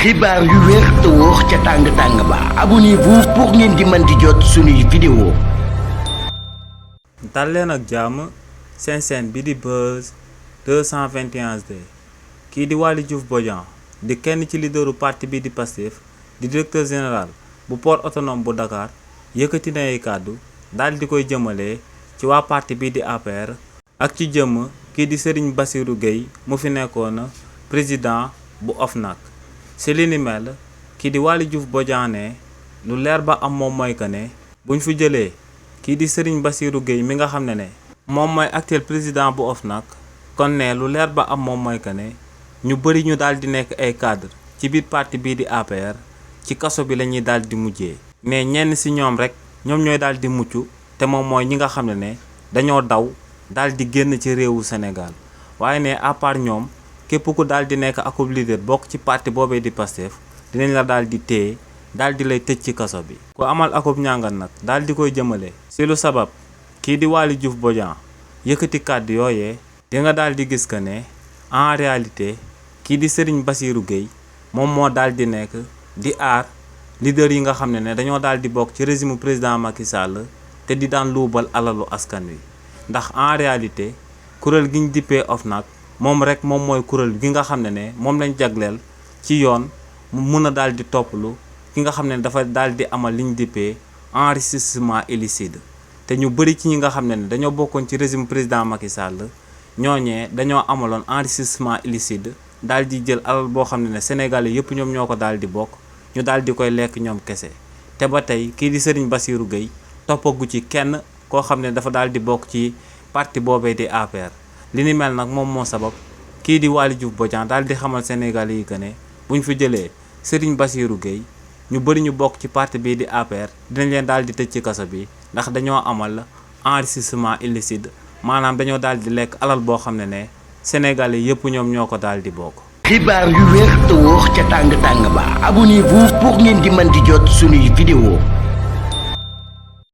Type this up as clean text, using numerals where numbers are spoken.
xibaar yu wér te wóor ca tàng ba abonnez-vous pour ngeen di mën di jot suñuy vidéo. dal leen ak jàmm seen chaîne bi di Buzz 221D kii di Waly Diouf Bodian di kenn ci leaderu parti bi di Pastef di directeur général bu port autonome bu Dakar yëkkati na ay kàddu daal di koy jëmale ci waa parti bi di APR ak ci jëmm kii di Serigne Bassirou Gueye mu fi nekkoon président bu OFNAC. ci li ni mel kii di Waly Diouf Bodian ne lu leer ba am moom mooy que ne buñ fi jëlee kii di Serigne Bassirou Gueye mi nga xam ne moom mooy actuel président bu OFNAC kon ne lu leer ba am moom mooy que ne ñu bëri ñu daal di nekk ay cadre ci biir parti bii di APR ci kaso bi la ñuy daal di mujjee. ne ñenn si ñoom rek ñoom ñooy daal di mucc te moom mooy ñi nga xam ne dañoo daw daal di génn ci réewu Sénégal waaye ne à part ñoom. képp ku daal di nekk akub leader bokk ci parti boobee di Pastef dinañ la daal di téye daal di lay tëj ci kaso bi. ku amal akub ñàngat nag daal di koy jëmale. si lu sabab kii di Waly Diouf Bodian yëkkati kàddu yooyee di nga daal di gis que ne en réalité kii di Serigne Bassirou Gueye moom moo daal di nekk di aar leader yi nga xam ne dañoo daal di bokk ci régime président Macky Sall te di daan luubal alalu askan wi ndax en réalité kuréel gi ñu dippee OFNAC. moom rek moom mooy kuréel gi nga xam ne moom lañ jagleel ci yoon mu mun a daal di toppalu ki nga xam ne dafa daal di amal liñ dippee enrichissement illicite te ñu bëri ci ñi nga xam ne dañoo bokkoon ci régime président Macky Sall ñooñee dañoo amaloon enrichissement illicite daal di jël alal boo xam ne Sénégalais yëpp ñoom ñoo ko daal di bokk ñu daal di koy lekk ñoom kese te ba tey kii di Serigne Bassirou Gueye toppagu ci kenn koo xam ne dafa daal di bokk ci parti boobee di APR. li ni mel nag moom moo sabab kii di Waly Diouf Bodian daal di xamal Sénégalais yi que ne buñ fi jëlee Serigne Bassirou Gueye ñu bëri ñu bokk ci parti bii di APR dinañ leen daal di tëj ci kaso bi ndax dañoo amal enrichissement illicite maanaam dañoo daal di lekk alal boo xam ne Sénégalais yëpp ñoom ñoo ko daal di bokk. xibaar yu wér te wóor ca tàng ba abonnez-vous pour ngeen di mën di jot suñuy vidéo.